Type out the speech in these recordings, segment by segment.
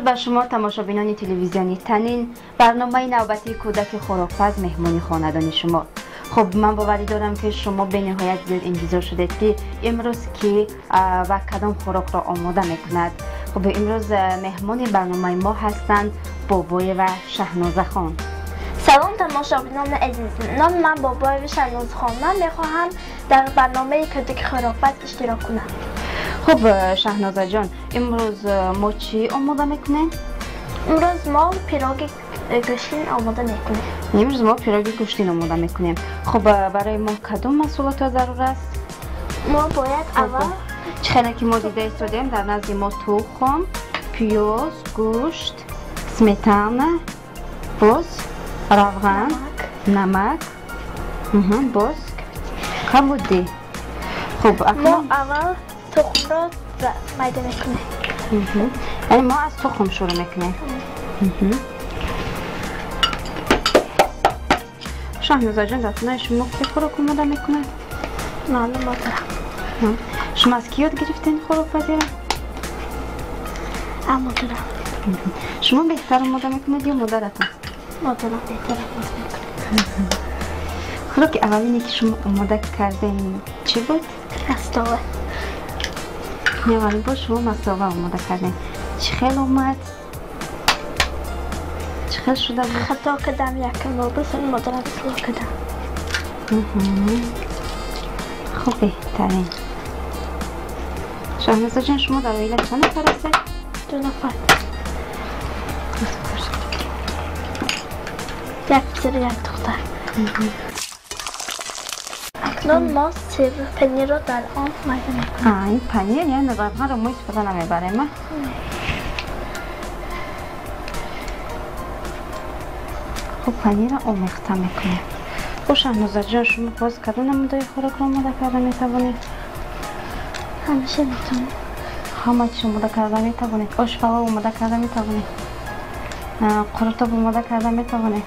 Дуруд ба шумо, тамошобинони телевизиони Танин. Барномаи навбатии кӯдаки хӯрокпаз меҳмони хонадони шумо. Хуб, ман боварӣ дорам, ки шумо бениҳоят зиёд интизор шудед, ки имрӯз кӣ ва кадом хӯрокро омода мекунад. Хуб, имрӯз меҳмони барномаи мо ҳастанд Бобоева Шаҳнозахон. Салом, тамошобинони азиз. Номи ман Бобоева Шаҳнозахон. Ман мехоҳам дар барномаи кӯдаки хӯрокпаз иштирок кунам. Хуб, Шаҳнозаҷон, имрӯз мо чӣ омода мекунем? Имрӯз мо пироги гӯштин омода мекунем. Имрӯз мо пироги гӯштин омода мекунем. Хуб, барои мо кадом маҳсулотҳо зарур аст? Мо бояд аввал Чӣ хеле ки мо дида истодем, дар назди мо тухм, пиёз, гӯшт, сметана, боз равған, намак, боз кабудӣ. Хуб. Мо аввал тухмро майда мекунем. Яъне мо аз тухм шурӯъ мекунем. Шаҳнозаҷон, дар хонаи шумо ки хӯрок омода мекунад? Ману модарам. Шумо аз кӣ ёд гирифтен хӯрокпазиро? Аз модарам. Шумо беҳтар омода мекунед ё модаратон? Модарам беҳтар омода мекунад. Хӯроки аввалине, ки шумо омода кардем, чӣ буд? Мастова. Аввалин бор шумо мастова омода кардем. Чӣ хел омад? Чӣ хел шуда буд? Хато кардам якум бор, сони модарам ислоҳ кардам. Хуб, беҳтарин. Шаҳнозаҷон, шумо дар оила чанд нафар ҳастед? Ду нафар, як писару як духтар. Акнун мо сиру панирро дар он майда мекунем. Ин панир, яъне равғанро мо истифода намебарем? Хуб, панирро омехта мекунем. Хуб, Шаҳнозаҷон, шумо боз кадом намудаи хӯрокро омода карда метавонед? Ҳамаша метавонем. Ҳама чиз омода карда метавонед? Ош палов омода карда метавонед, қурутоб омода карда метавонед?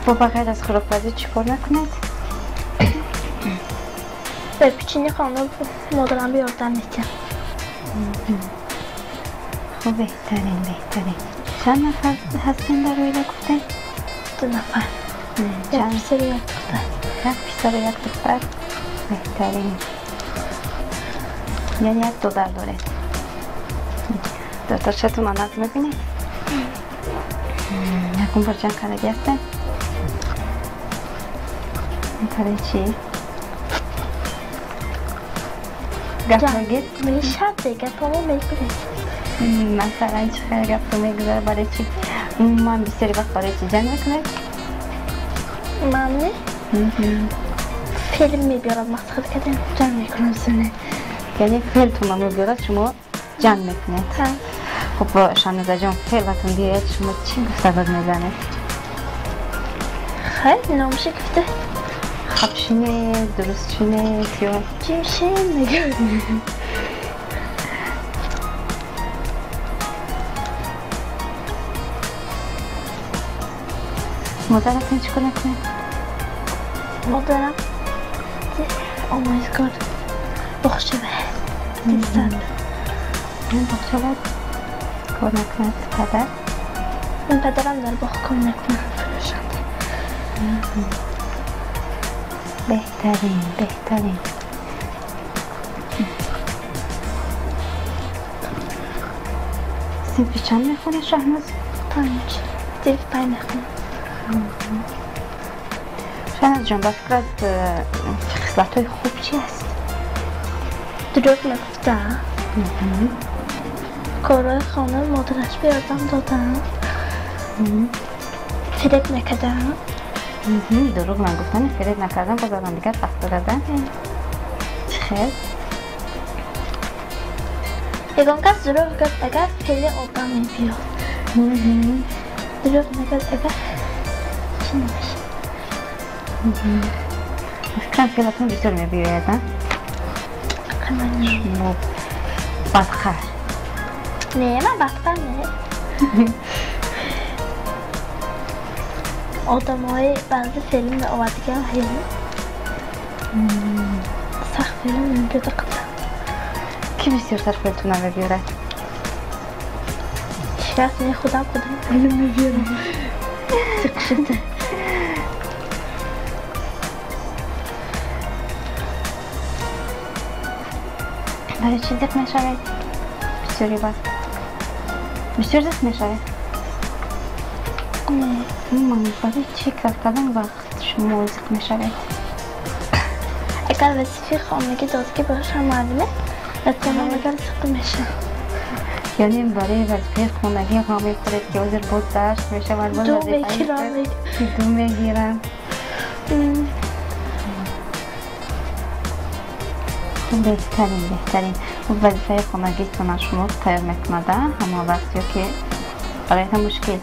Бо ба ғайр аз хӯрокпазӣ чӣ кор мекунед? Ба пичини хона модарам ёрдам медиҳам. Хуб, беҳтарин, беҳтарин. Чанд нафар ҳастем дар оила, гуфтем? Ду нафар, як писару як духтар. Як писару як духтар, беҳтарин. Яъне як додар доред. Додарчатон нағз мебинед? Якум бор ҷанг кардагӣ ҳастем? Барои чӣ? Гап мегид? Мешавад, гапамо мегӯед. Масалан, чӣ хел гапро мегузара? Барои чӣ, ман бисёри вақт барои чӣ ҷанг мекунед? Ман филм мебиёрам, масхара кардем, ҷанг мекунам зуне. Яъне филмтонро мебиёрад, шумо ҷанг мекунед? Хуб, Шаҳнозаҷон, филматон биёяд, шумо чӣ гуфта дод мезанед? Хай, номаша гуфта. Хаб шинед, дуруст шинед ё Ҷимшин мегӯям. Модаратон чӣ кор мекунад? Модарам омӯзгор, боғчаба нестанд. Боғчаба кор мекунад. Падар? Падарам дар боғ кор мекунад, фурӯшанда. Беҳтарин, беҳтарин. Синфи чанд мехонед, Шаҳноз? Панҷ, синфи панҷ мехонам. Шаҳнозҷон, ба фикрат, хислатҳои хуб чи аст? Дурӯғ нагуфтан, корҳои хона модараш ба ёрдам додан, фиреб накардан. Дурӯғ нагуфтан, фиреб накардан, боз одам дигар пас додадан чӣ хел? Ягон кас дурӯғ гуфт агар, феъли одам мебиёд. Дурӯғ нагӯяд агар, чӣ намешавад. Фикрам, феълатон бисёр мебиёяд, а? Шумо бадхар? Не, ман бадхар не. Одамҳои баъзе филм меовардигиам ҳайм. Сахт филм мебиёда қадам. Ки бисёртар филтона мебиёрад? Ҳеҷ не, худам филм мебиёрам. Зиқ шуда. Барои чӣ зиқ мешавед? Бисёри вақт. Бисёр зиқ мешавед? Не. Ман барои чӣ кардам вақт шумо зиқ мешавед? Агар вазифаи хонагӣ додагӣ бошам муаллиме, натонам агар зиқ мешавам. Яъне барои вазифаи хонагӣ ғам мехӯред, ки ҳозир боз дарс мешавад, боз Ду вазифаи мегирам. Ду мегирам. Беҳтарин, беҳтарин. Вазифаи хонагитонро шумо тайёр мекунад ҳама вақт ё ки бароятон мушкил?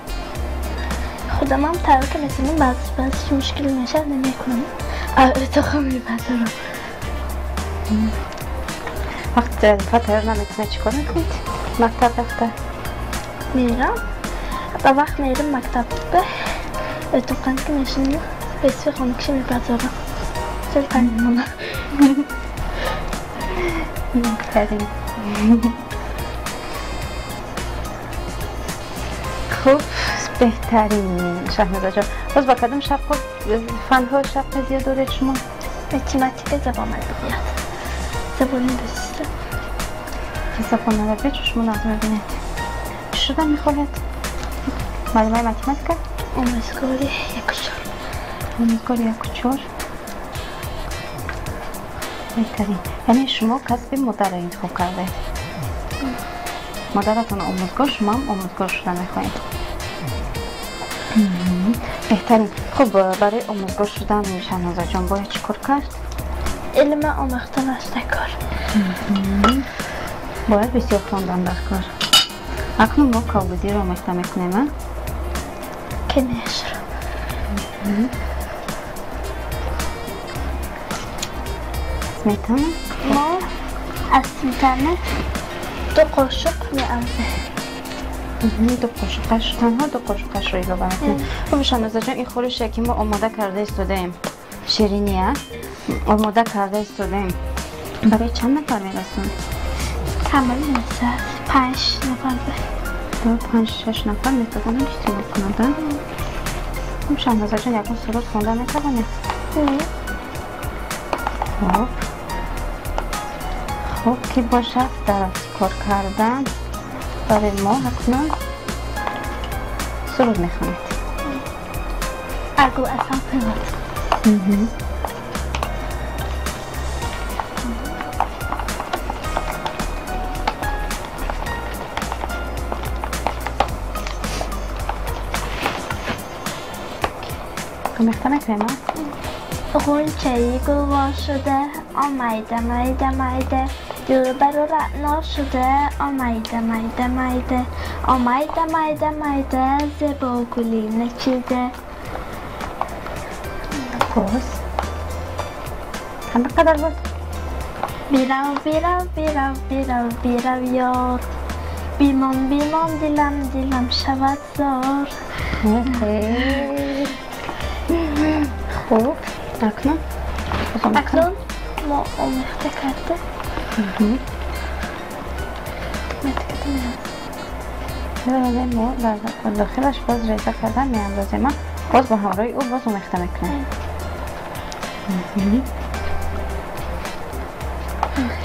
Худамам тайёр ки метавонам, баъзе мушкил мешавад, намекунам. Отоқам мебардорам. Вақт вазифа тайёр намекунед, чӣ кор мекунед? Мактаб рафта? Мерам. Ба вақт мерам мактаб. Отоқам ки мешинам, вазифаи хонагиша мебардорам. Чел паймонам. Беҳтарин. Хуб, беҳтарин Шаҳнозаҷон. Боз ба кадом шавқу фанҳо шавқи зиёд доред шумо? Математика, забон адабиёт. Забони русӣ. Забон адабиёт чӣ шумо нағз мебинед? Чӣ шуда мехоҳед? Муаллимаи математика? Омӯзгори 1-4. Омӯзгори 1-4. Беҳтарин. Яъне шумо касби модарро интихоб кардаед? Модаратон омӯзгор, шумоам омӯзгор шуда мехоҳед. Беҳтарин. Хуб, барои омӯзгор шудан Шаҳнозаҷон бояд чӣ кор кард? Илм омӯхтан аст дар кор. Бояд бисёр хондан дар кор. Акнун мо калбузиро омехта мекунем, а? Конечно. Сметана? Мо аз сметана 2 қошуқ меандозем. 2 қошуқаш, танҳо 2 қошуқашро илова мекунем. Хуб, Шаҳнозаҷон, ин хӯрише ки мо омода карда истодаем, ширинӣ, а? Омода карда истодаем. Барои чанд нафар мерасонад? Ҳама мерасад. 5 нафар. 5-6 нафар метавонанд истифода кунанд, а? Хуб, Шаҳнозаҷон, ягон суруд хонда метавонед? Хуб. Хуб ки бошад, дар кор кардан барои мо акнун суруд мехонед. Агу асал пилот. Омехта мекунем, а? غنچه‌ای گلوار شده، آمیده میده میده، دلبر و رعنا شده، آمیده میده میده، آمیده میده میده، زیبا گلی نچیده. باز همه قدر بود؟ بیرو بیرو بیرو بیرو بیرو یار، بیمان بیمان دلم دلم شود زار. خوب، اکنون اکنون ما آمیخته کرده. ما در داخلش باز ریزه کردن میاندازیم، باز با همراه او باز آمیخته میکنیم.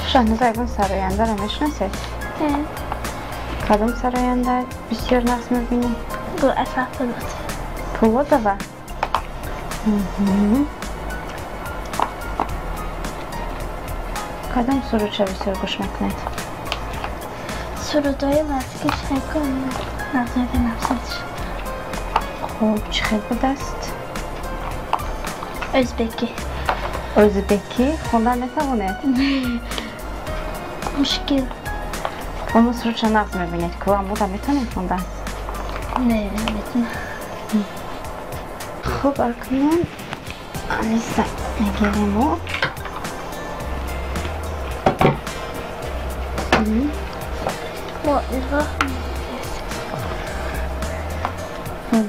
شاهنازه، یگان سراینده رو میشناسید؟ کدام سراینده بسیار نقص میبینی؟ گل اصلا پولود. پولودова؟ Кадом сурудша бисёр гӯш мекунед? Сурудҳои классикӣ чӣ хел нағзаи нафсаш. Хуб, чӣ хел будааст? Ӯзбекӣ. Ӯзбекӣ хондан метавонед? Мушкил. Оно сурудша нағз мебинед, ку амуда метавонед хондан? Не, наметавонам. Хуб, акнун Алиса мегирему. Мо инро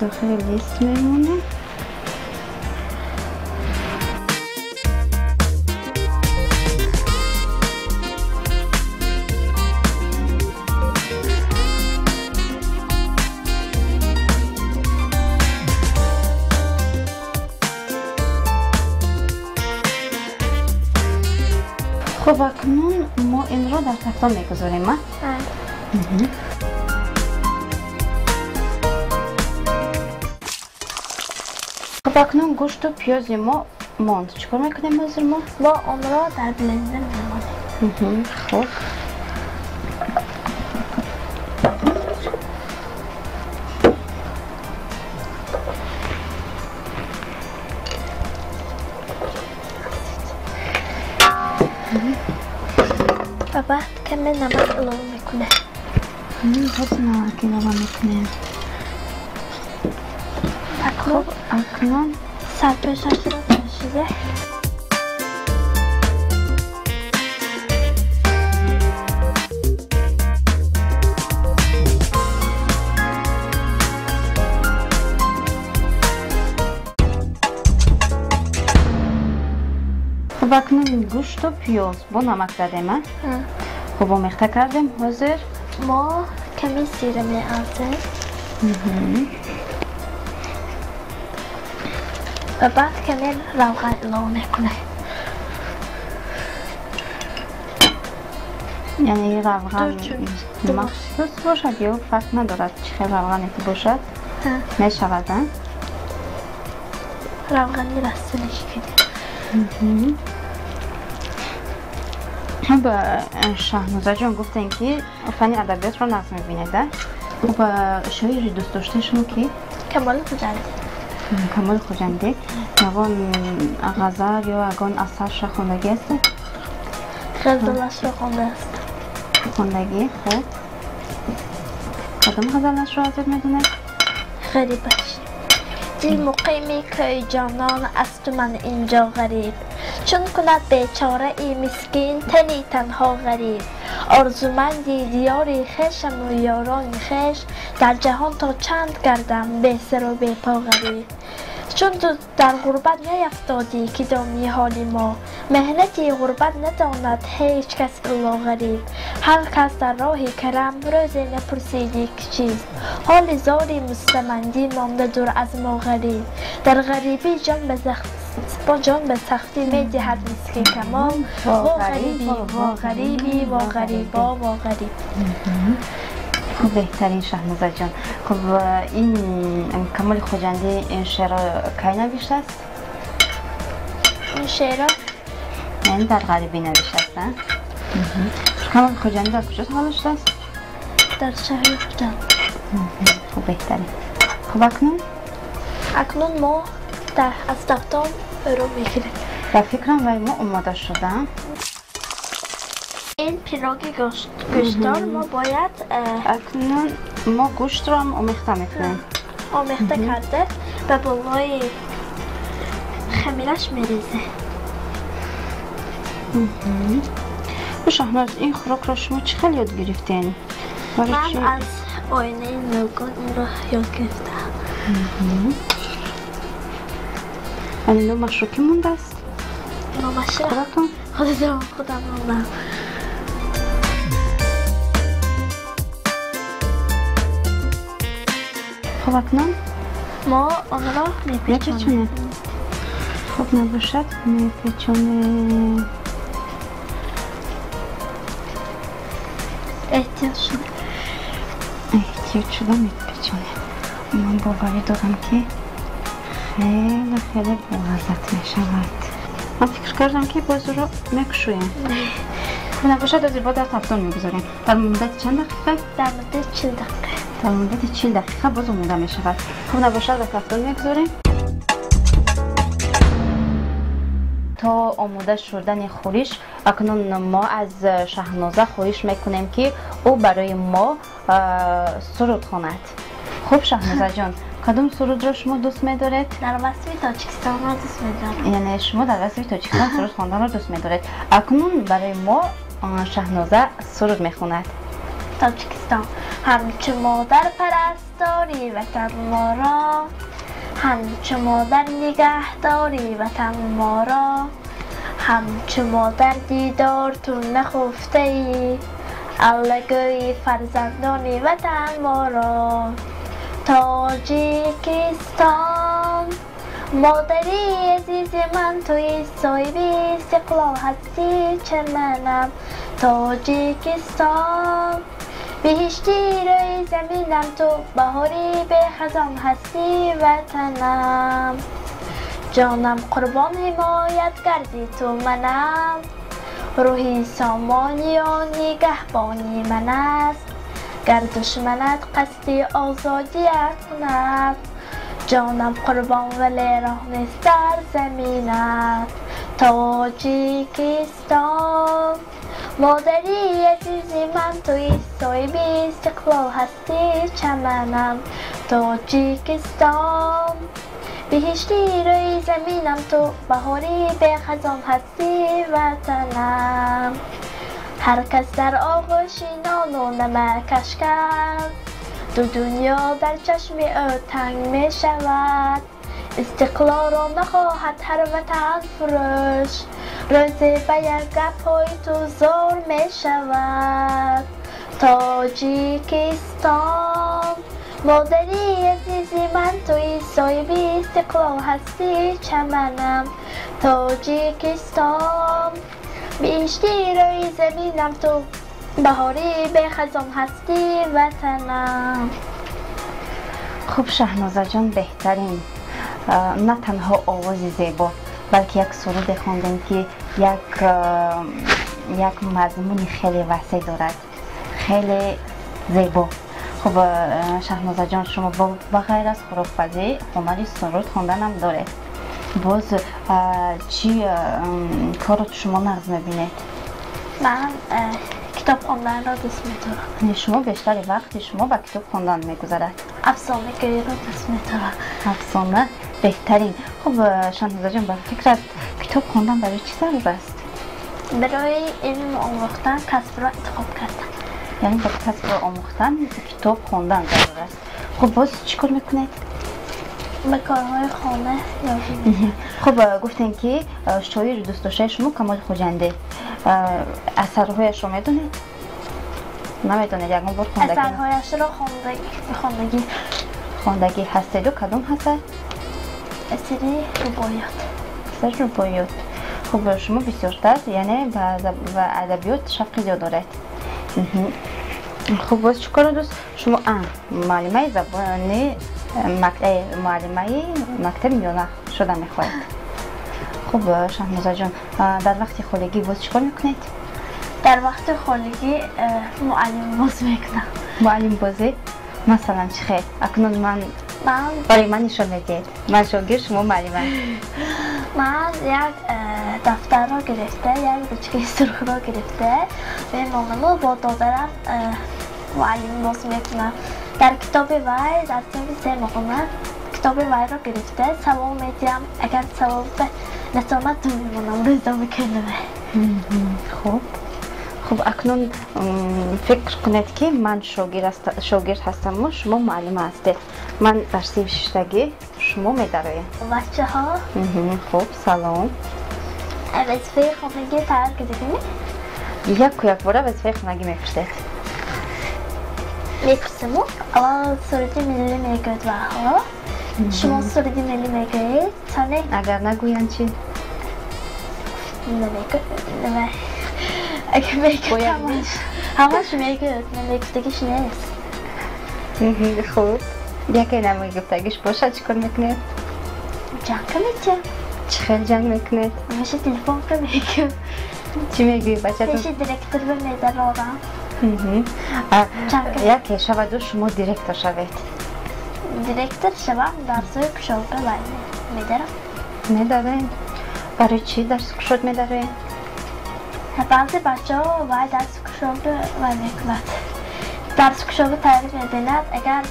дохили лист мемонем. Хуб, акнун мо инро дар тафтон мегузорем, а? Хуб, акнун гӯшту пиёзи мо монд. Чӣ кор мекунем ҳозир мо? Мо онро дар блендер мемонем. Хуб. Ва баъд каме намак илова мекунем. Боз намак илова мекунем. Хуб, акнун сарпӯшашро пӯшида Хуб, акнун гӯшту пиёз бо намак задем, а? Хуб, омехта кардем. Ҳозир мо каме зира меандозем ва баъд каме равған илова мекунем. Яъне равған махсус бошад ё фарқ надорад, чӣ хел равғане ки бошад мешавад, а? Равғани растанӣ кунем. Хуб, Шаҳнозаҷон, гуфтем ки фанни адабиётро нағз мебинед, а? Хуб, шоири дӯстдоштаи шумо ки? Камоли Хуҷандӣ. Камоли Хуҷандӣ. Ягон ғазал ё ягон асарша хондагӣ аст? Ғазалашро хондааст. Хондагӣ, хуб. Кадом ғазалашро аз ёд медонед? Ғарибаш. Дил муқими кӯи ҷонон асту ман инҷо ғариб. Чун кунад бечораи мискин тани танҳо ғариб. Орзуманди диёри хешаму ёрони хеш, дар ҷаҳон то чанд гардам бесару бепо ғариб. Чун ту дар ғурбат наёфтодӣ, ки дони ҳоли мо, меҳнати ғурбат надонад ҳеҷ кас илло ғариб. Ҳар кас дар роҳи карам рӯзе напурсидӣ, ки чист ҳоли зори мустамандӣ монда дур аз мо ғариб. Дар ғарибӣ ҷон ба сахтӣ медиҳад мискин камол. Во ғарибӣ, во ғарибӣ, во ғарибо, во ғариб. Хуб, беҳтарин, Шаҳнозаҷон. Хуб, ин Камоли Хуҷандӣ ин шеърро кай навиштааст? Ин шеърро яъне дар ғарибӣ навиштааст, а? Камоли Хуҷандӣ дар куҷо таваллуд шудааст? Дар шаҳри Хуҷанд. Хуб, беҳтарин. Хуб, акнун? Акнун мо аз тафтон ӯро мегирем. Ба фикрам, вай мо омода шуда. Ин пироги гӯштдор мо бояд акнун мо гӯштро ҳам омехта мекунем. Омехта карда ба болои хамираш мерезем. Шаҳноз, ин хӯрокро шумо чӣ хел ёд гирифтен? Ман аз оинаи нилгун инро ёд гирифтам. Яъне номашро кӣ мондааст? Номашро худатон? Худам мондам. Хуб, акнун мо онро мепечонем. Хуб, набошад, мепечонем. Эҳтиёт шуда. Эҳтиёт шуда мепечонем. Ман боварӣ дорам, ки хеле хеле болаззат мешавад. Ман фикр кардам, ки боз ӯро мекушоем. Хуб, набошад, ҳозир бо дар тафтон мегузорем. Дар муддати чанд дақиқа? Дар муддати 40 дақиқа. Дар муддати 40 дақиқа боз омода мешавад. Хуб, набошад, дар тафтон мегузорем. То омода шудани хӯриш акнун мо аз Шаҳноза хоҳиш мекунем, ки ӯ барои мо суруд хонад. Хуб, Шаҳнозаҷон, кадом сурудро шумо дӯст медоред? Дар васфи Тоҷикистонро дӯст медорам. Яъне шумо дар васфи Тоҷикистон суруд хонданро дӯст медоред. Акнун барои мо Шаҳноза суруд мехонад. Тоҷикистон. Ҳамчу модар парастори ватан моро, ҳамчу модар нигаҳдори ватан моро, ҳамчу модар дидор ту нахуфтаӣ, аллагӯи фарзандони ватан моро. Тоҷикистон, модари азиз азизи ман туи соҳиби истиқлол ҳастӣ чаманам Тоҷикистон биҳишти рӯи заминам ту баҳори бехазон ҳастӣ ватанам ҷонам қурбон ҳимоят гарди ту манам рӯҳи сомониён нигаҳбони ман аст гар душманат қасди озодият кунад ҷонам қурбон вале роҳ нест дар заминат Тоҷикистон модари азизи ман туи соҳиби истиқлол ҳастӣ чаманам Тоҷикистон биҳишти рӯи заминам ту баҳори бехазон ҳастӣ ватанам ҳар кас дар оғӯши нону намакаш кард ду дунё дар чашми ӯ танг мешавад истиқлолро нахоҳад ҳар ватан фурӯш рӯзе ба як гапҳои ту зор мешавад Тоҷикистон модари азизи ман туи соҳиби истиқлол ҳастӣ чаманам Тоҷикистон биҳишти рӯи заминам ту баҳори бехазон ҳастӣ ватанам. Хуб, Шаҳнозаҷон, беҳтарин. На танҳо овози зебо, балки як суруде хондем, ки як мазмуни хеле васеъ дорад, хеле зебо. Хуб, Шаҳнозаҷон, шумо ба ғайр аз хӯрокпазӣ ҳунари суруд хонданам доред. Боз чӣ корро шумо нағз мебинед? Ман китоб хонданро дӯст медорам. Шумо бештари вақти шумо ба китоб хондан мегузарад. Афсонагӯиро дӯст медорам. Афсона беҳтарин. Хуб, Шаҳнозаҷон, ба фикрат китоб хондан барои чӣ зарур аст? Барои илм омӯхтан, касбро интихоб кардан. Яъне ба касбро омӯхтан китоб хондан зарур аст. Хуб, боз чӣ кор мекунед? Ба корҳои хона ёрӣ медиҳам. Хуб, гуфтем, ки шоири дӯстдоштаи шумо Камоли Хуҷандӣ. Асарҳояшро медонед? Намедонед? Ягон бор хондагӣ? Асарҳояшро хондагӣ. Хондагӣ ҳастеду кадом ҳастад? Асари рубоиёт. Асари рубоиёт. Хуб, шумо бисёртар, яъне ба адабиёт шавқи зиёд доред. Хуб, боз чӣ корро дӯст шумо? Муаллимаи забони, муаллимаи мактаби миёна шуда мехоҳед. Хуб, Шаҳнозаҷон, дар вақти холигӣ боз чӣ кор мекунед? Дар вақти холигӣ муаллимбозӣ мекунам. Муаллимбозӣ? Масалан, чӣ хел? Акнун ман барои ман нишон медиҳед. Ман шогирд, шумо муаллима. Ман як дафтарро гирифта, як ручкаи сурхро гирифта мемонаму бо додарам муаллимбозӣ мекунам. Дар китоби вай, дар синфи се мехонам, китоби вайро гирифта савол медиҳам, агар савол натонад ду мемонам, рӯзнома кунам. Хуб. Хуб, акнун фикр кунед, ки ман шогирд ҳастаму шумо муаллима ҳастед. Ман дар синф шиштагӣ, шумо медароед. Бачаҳо. Хуб, салом. Вазифаи хонагӣ тайёр кардагӣ? Яку якбора вазифаи хонагӣ мепурсед. Мепурсаму аввал суруди миллӣ мегӯяд ваҳо. Шумо суруди миллӣ мегӯед, соне Агар нагӯянд чӣ? Намегӯяд. Агар мегӯяд, ҳамаш мегӯяд, намегуфтагиш нест. Хуб, яке намегуфтагиш бошад, чӣ кор мекунед? Ҷанг метиҳам. Чӣ хел ҷанг мекунед? Ҳамеша телефон ка мегӯям. Чӣ мегӯӣ бачатон? Пеши директор ба медарорам. Яке шаваду шумо директор шавед. Директор шавам, дарсҳои кушодба вай медарам. Медароем. Барои чӣ дарси кушод медароем? Баъзе бачаҳо вай дарси кушодба вай мекунад. Дарси кушодба тайёр мебинад, агар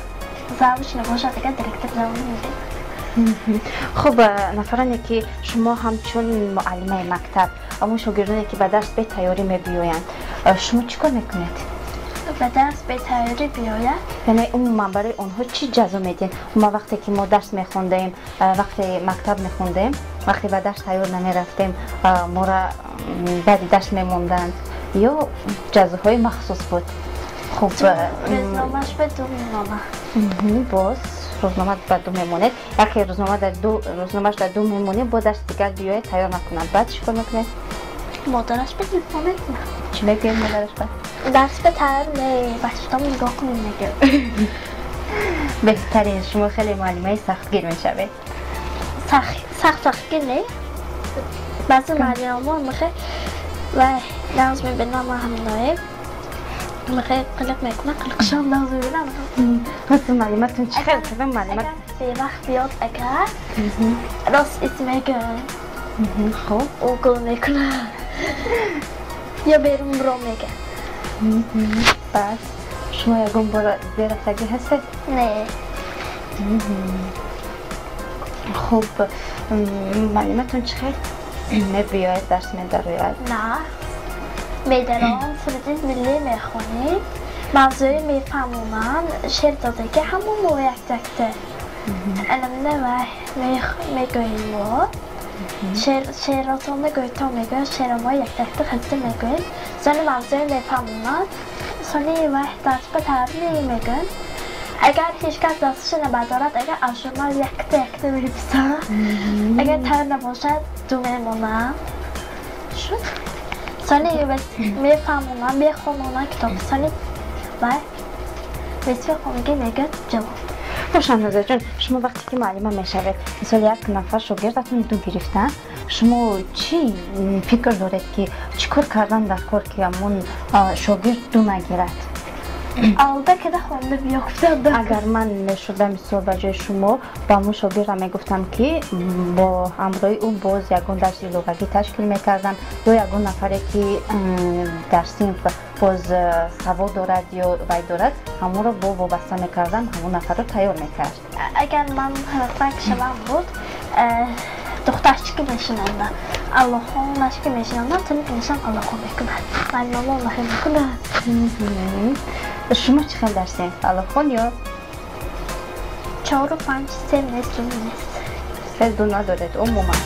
завуч набошад, агар директор завуч мебинад. Хуб, нафароне, ки шумо ҳамчун муаллимаи мактаб, аммо шогирдоне, ки ба дарс бетайёрӣ мебиёянд, шумо чӣ кор мекунед? Ба дарс бетайёрӣ биёяд? Яъне умуман барои онҳо чӣ ҷазо медиҳед? Умуман вақте ки мо дарс мехондаем, вақте мактаб мехондаем, вақте ба дарс тайёр намерафтем, моро баъди дарс мемонданд ё ҷазоҳои махсус буд. Хуб, рӯзномаш ба ду мемонад. Боз рӯзнома ба ду мемонед, яке рӯзнома дар ду рӯзномаш дар ду мемонед, бо дарси дигар биёед тайёр накунад, баъд чӣ кор мекунед? Модараш ба телефон мекунад. Чӣ мегӯед модараш ба? Дарс ба тайёр не, бачатон нигоҳ кунед мегӯяд. Беҳтарин, шумо хеле муаллимаи сахтгир мешавед. Сахт сахтгир не. Баъзе муаллимамо мехе ва нағз мебинам ҳаминое мехе қилиқ мекунад, қилиқшон нағз мебинам. Ҳозир муаллиматон чӣ хел кардам муаллимат? Бевақт биёд агар рост ис мегӯяд. Хуб. Ӯ гул мекунад. Ё берун биро мегӯяд. Баъд шумо ягон бора зер рафтагӣ ҳастед? Не. Хуб, муаллиматон чӣ хел мебиёяд, дарс медарояд? На. Медаром, суруди миллӣ мехонем, мавзӯи мефаҳмонанд, шеър додагӣ ҳамон мо як-якта. Аламна ва мегӯем мо. Шеъротон мегӯед, мегӯяд, шеъро мо як-якта хазида мегӯем. Сони мавзӯи мефаҳмонанд, сони ва дарс ба тайёр мегӯянд. Агар ҳеҷ кас дасташо набардорад, агар аз журнал якта-якта меписад, агар тайёр набошад, ду мемонад. Шуд. Сони мефаҳмонанд, мехононанд китоб. Сони ва нисфи хонагӣ мегӯяд ҷавоб. Хуб, Шаҳнозаҷон, шумо вақте ки муаллима мешавед, мисол як нафар шогирдатон ду гирифтан, шумо чӣ фикр доред ки чӣ кор кардан дар кор ки ҳамон шогирд ду нагирад? Алда када хонда биёфтам. Агар ман мешудам мисол ба ҷои шумо, ба ҳамон шогирдам мегуфтам ки бо ҳамроҳи ӯ боз ягон дарси иловагӣ ташкил мекардам ё ягон нафаре ки дар синф боз савод дорад ё вай дорад, ҳамонро бо вобаста мекардам, ҳамон нафарро тайёр мекард. Агар ман ҳарфак шавам буд, духтарчики мешинондам, аллоҳонашки мешинондам, тани иншам аллоҳон мекунад, муаллимамо аллоҳе мекунад. Шумо чӣ хел дар синф, аллоҳхон ё? 4, 5, 3 нест, 2 нест. 3 ду надоред умуман.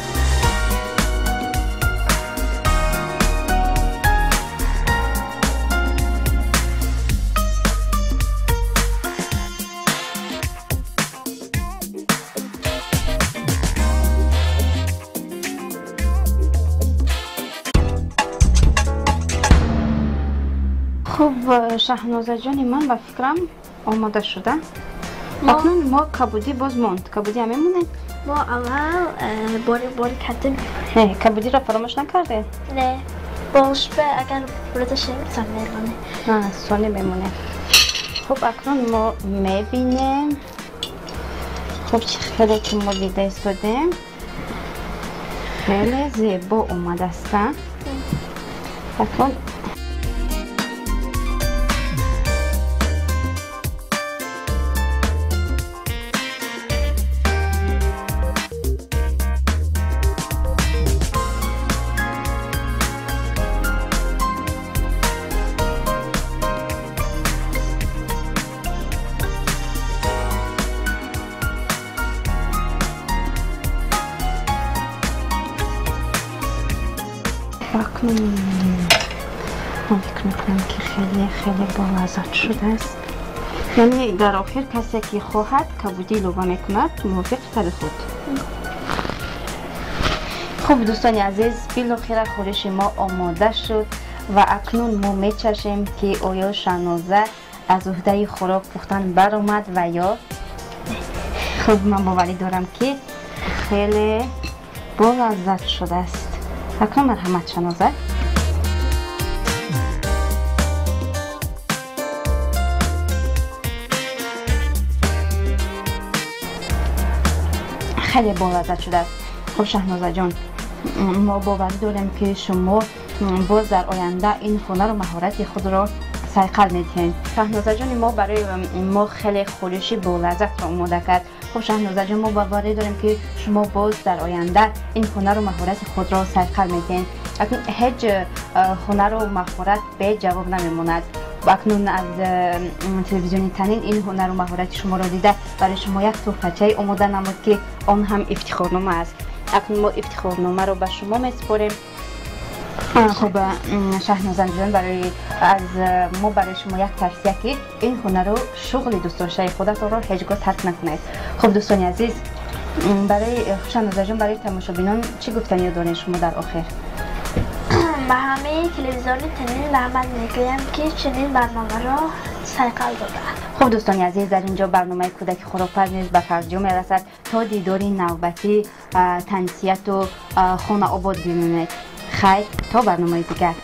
Хуб, Шаҳнозаҷони ман, ба фикрам омода шуда. Акнун мо кабудӣ боз монд. Кабудӣ ҳам мемонед? Мо аввал бори бори кардем. Не, кабудиро фаромӯш накардед? Не. Бошба агар бурда шавем, сон мемонем. Сони мемонем. Хуб, акнун мо мебинем. Хуб, чӣ хеле ки мо дида истодем, хеле зебо омадааст. Акнун ман фикр мекунам ки хеле хеле болаззат шудааст. Яъне дар охир касе ки хоҳад кабудӣ илова мекунад мувофиқи таби худ. Хуб, дӯстони азиз, билохира хӯриши мо омода шуд ва акнун мо мечашем ки оё Шаҳноза аз уҳдаи хӯрок пухтан баромад ва ё. Хуб, ман боварӣ дорам ки хеле болаззат шудааст. Акнун марҳамат, Шаҳноза. Хеле болаззат шудааст. Хуб, Шаҳнозаҷон, мо боварӣ дорем ки шумо боз дар оянда ин ҳунару маҳорати худро сайқал медиҳед. Шаҳнозаҷони мо барои мо хеле хӯриши болаззатро омода кард. Хуб, Шаҳнозаҷон, мо боварӣ дорем ки шумо боз дар оянда ин ҳунару маҳорати худро сайқал медиҳед. Акнун ҳеҷ ҳунару маҳорат беҷавоб намемонад. Акнун аз телевизиони Танин ин ҳунару маҳорати шуморо дида барои шумо як тӯҳфачае омода намуд ки он ҳам ифтихорнома аст. Акнун мо ифтихорномаро ба шумо месупорем. Хуб, Шаҳнозаҷон, барои аз мо барои шумо як тавсия, ки ин ҳунару шуғли дӯстдоштаи худатонро ҳеҷ гоҳ тарк накунед. Хуб, дӯстони азиз, барои Шаҳнозаҷон, барои тамошобинон чӣ гуфтаниё доред шумо дар охир? Ба ҳамаи телевизиони Танин раҳмат мегӯям, ки чунин барномаро сайқал додааст. Хуб, дӯстони азиз, дар ин ҷо барномаи кӯдаки хӯрокпаз низ ба фарҷом мерасад. То дидори навбатӣ тансияту хонаобод бимонед. Хайр, то барномаи дигар.